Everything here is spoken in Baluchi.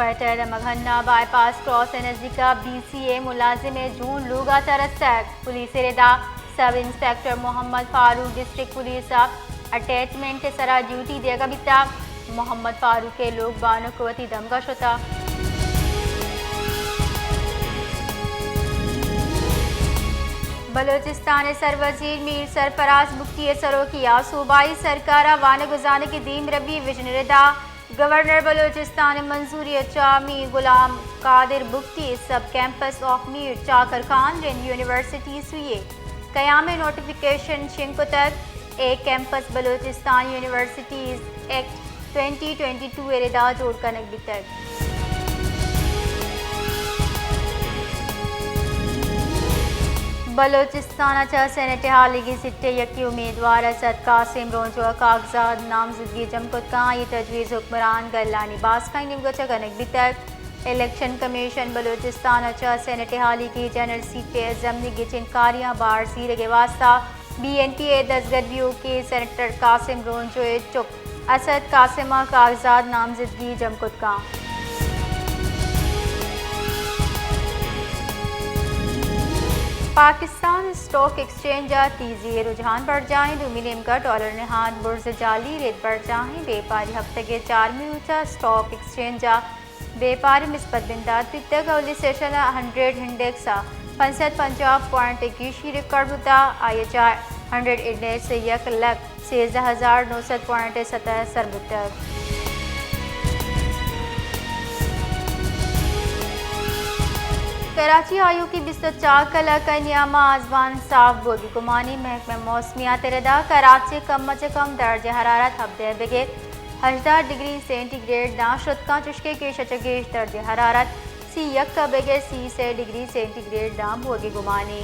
کوئٹہ ءِ دمگھنا بائی پاس کراس ءِ نزیک ءَ بی سی اے ملازمے جون لوگ ءَ چہ رستگ۔ پولیس ءِ ردا سب انسپکٹر محمد فاروق ڈسٹرکٹ پولیس ءِ اٹیچمنٹ ءِ سرا ڈیوٹی دیگ ءَ بیتگ۔ محمد فاروق ءِ لوگ بانک وتی دمگ ءَ شتگ۔ بلوچستان ءِ سروزیر میر سرفراز بگٹی ءِ سروکی ءَ صوبائی سرکار ءَ وانگ ءُ زانگ ءِ دیمروی وژن ءِ ردا گورنر بلوچستان ءِ منظوری ءَ چہ Mir Ghulam Qadir Bugti sub campus of Mir Chakar Khan Rind university Sui ءَ قیام ءِ نوٹیفکیشن شنگ کتگ۔ اے campus Balochistan universities act twenty twenty two ءِ ردا جوڑ کنگ بیتگ۔ بلوچستان ءَ چہ سینیٹ ءِ ہالیگی سیٹ ءِ یکے امیدوار اسد قاسم رونجو ءَ کاغذات نامزدگی جم کت کن، آئی ءِ تجویز حکمران گلانی باسکانی نیمگ ءَ چہ کنگ بیتگ۔ الیکشن کمیشن بلوچستان ءَ چہ سینیٹ ءِ ہالیگی جنرل سیٹ ءِ ضمنی گچین کاریاں بار زیرگ ءِ واستہ بی این پی ءِ دزگٹ بیوک ءِ سینیٹر قاسم رونجو ءِ چک اسد قاسم ءَ کاغذات نامزدگی جم کت کن۔ پاکستان اسٹاک ایکسچینج ءَ تیزی ءِ رجحان برجاہیں، دومی نیمگ ءَ ڈالر ءِ نہاد برز جعلی رد برجاہیں، بیپاری ہفتگ ءِ چارمی روچ ءَ اسٹاک ایکسچینج ءَ بیپار مثبت بندات بیتگ۔ اولی سیشن ءَ ہنڈریڈ انڈیکس ءَ پنچ سد پنجاہ پوائنٹ ءِ گیشی ریکارڈ بوتگ، آئی ءَ چہ ہنڈریڈ انڈیکس ءَ یک لکھ سیزدہ ہزار نو سد پوائنٹ ءِ سطح ءَ سر بوتگ۔ کراچی ءَ آیوکیں بیست ءُ چار کلاک ءِ نیام ءَ آزمان صاف بوگ ءِ گمانے، محکمہ موسمیات ءِ ردا کراچی ءَ کم ءَ چہ کم درجہ حرارت ہبدہ بگر ہژدہ ڈگری سینٹی گریڈ داں شت کن، چوشکہ گیش ءَ چہ گیش درجہ حرارت سی یک ءَ بگر سی سے ڈگری سینٹی گریڈ داں بوگ ءِ گمانے۔